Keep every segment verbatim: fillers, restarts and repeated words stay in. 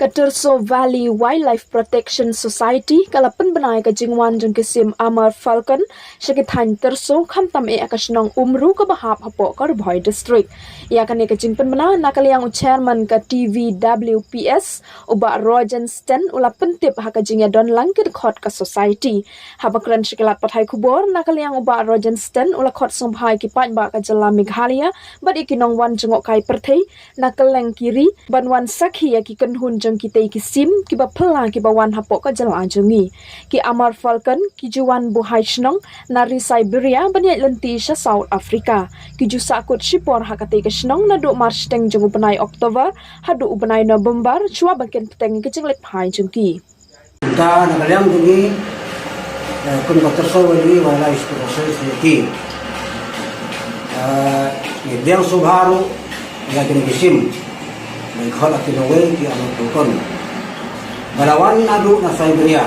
Ka Terso Valley Wildlife Protection Society ka la pynbna ïa ka jingwan jong ki sim Amur Falcon sha ki thaiñ Terso, khamtam eh ha ka shnong Umru kaba hap hapoh ka Ri Bhoi District. Ïa kane ka jingpynbna na ka liang u chairman ka T V W P S, u Bah Rogen Sten, u la pyntip ha ka jingïadon lang ki dkhot ka society. Haba kren sha ki lad pathai khubor, na ka liang u Bah Rogen Sten u la khot sngewbha ïa ki paidbah ka jylla Meghalaya bad ïa ki nongwan jngohkai pyrthei na kylleng ki ri ban wan sakhi ïa ki kynhun jong kitei ki sim kiba phylla kiba wan hapoh ka jylla jong ngi. Ki Amur Falcon ki ju wan buhai shnong na ri Siberia ban ïaid lynti sha South Africa. Ki ju sahkut shipor ha katei ka shnong naduh marshiteng jong u bnai October haduh u bnai November, shuwa ba kin bteng ïa ka jingleit phai jong ki. Kumta na ka liang jong ngi, eh, kum ka Terso Valley Wildlife Protection Society, eh, ngi pdiang sngewbha ruh ïa kine ki sim ba ki khot ha ki nongwei ki Amur Falcon ba la wan naduh na Siberia.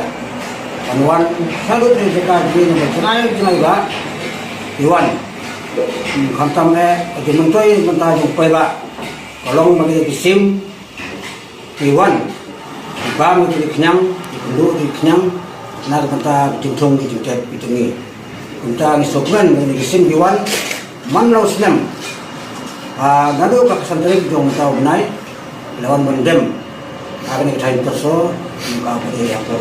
Ban wan naduh na jaka jong ngi, na jngai jngai ba ki wan. Hmm, khamtam eh ki myntoi mynta jong u paidbah, ka long ba kine ki sim ki wan, ki bam ïa ki khñiang, ki kynduh ïa ki khñiang na ka bynta ka jingthung ka jingtep ka jong ngi. Kumta ngi sngewkmen ba kine ki sim ki wan man la u snem. Ah, naduh ka khatsan tarik jong mynta u bnai la wan ban dem ha kane ka thaiñ Terso, ka ba dei ha ka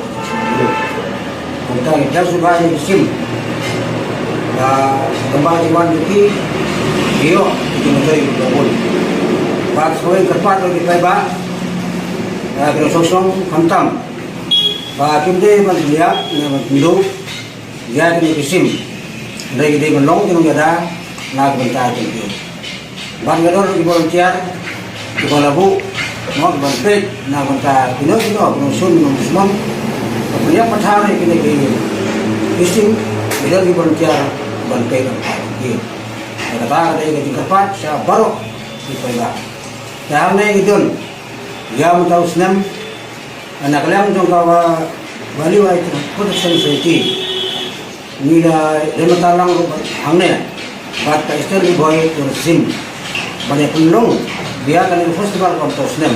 Kumta ngi pdiang sngewbha ïa ki sim. Ba kumba ki wan ki, ki ïoh ki myntoi kiba bun. Bad sngewbha kyrpad ïa ki paidbah, eh, ki nongshong shnong khamtam ba kim dei ban pynïap ne ban pynduh ïa kine ki sim. Hynrei ki dei ban long ki nongïada na ka bynta jong ki. Ban ïadon ki volunteer kiba la buh, mo, ban peit na ka bynta kino kino ki nongshun nongdusmon, ban ïap pathar ïa kine ki sim, ïadon ki volunteer ban peit na ka bynta ki. Ïa kata ka dei ka jingkyrpad sha baroh ki paidbah. Te hangne ngi don ïa mynta u snem, na ka liang jong ka Valley Wildlife Protection Society, ngi la ïa mynta lang ruh hangne bad ka Eastern Ri Bhoi Tourism ban ïa pynlong ïa kane ka festival ka mynta u snem.